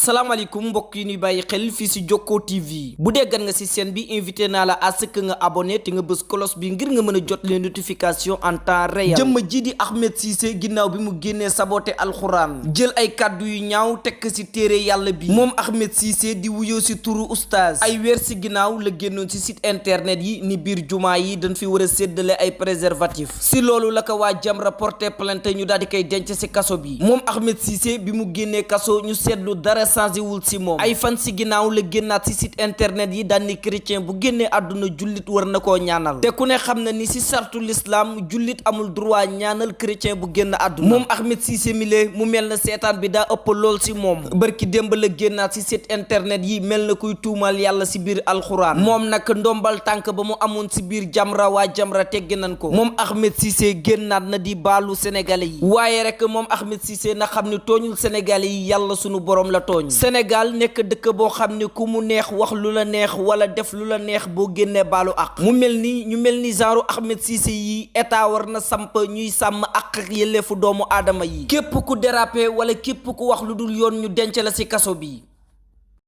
salaamaaleykum mbokk yi ñuy bàyyi xel fii si Jokko TV bu dee gan nga si chaîne bi invité naa la à ce que nga abonné te nga bës cloche bi ngir nga mën a jot les notifications en temps réel. jëmm ji di Ahmed Cissé ginnaaw bi mu génnee saboté alxuraan jël ay kàddu yu ñaaw tekk si téere yàlla bi moom Ahmed Cissé di wuyoo si turu oustaz ay weer si ginnaaw la génnoon si site internet yi ni biir jumaa yi dañ fi war a séddale ay préservatif si loolu la ko waa Jamra porté plainte ñu daal di koy denc si kaso bi moom Ahmed Cissé bi mu génnee kaso ñu seetlu dara changé wul si moom ay fan si ginnaaw la génnaat si site internet yi daan ni chrétien bu génnee àdduna jullit war na koo ñaanal te ku ne xam na ni si sartu l'islam jullit amul droit ñaanal chrétien bu génn àdduna moom Ahmed Cissé mile mu mel na seetaan bi daa ëpp lool si moom barki démb la génnaat si site internet yi mel na kuy tuumal yàlla si biir alxuraan moom nag ndombal tànk ba mu amoon si biir Jamra waa Jamra teggi nan ko moom Ahmed Cissé génnaat na di baalu sénégalais yi waaye rek moom Ahmed Cissé na xam ni tooñul sénégalais yi yàlla sunu borom la tooñ Sénégal nekk dëkk boo xam ne ku mu neex wax lu la neex wala def lu la neex boo génnee baalu ak mu mel ni ñu mel ni genre Ahmed Cissé yi état war na samp ñuy sàmm ak yelleefu doomu aadama yi képp ku dérapé wala képp ku wax lu dul yoon ñu denc la ci kaso bi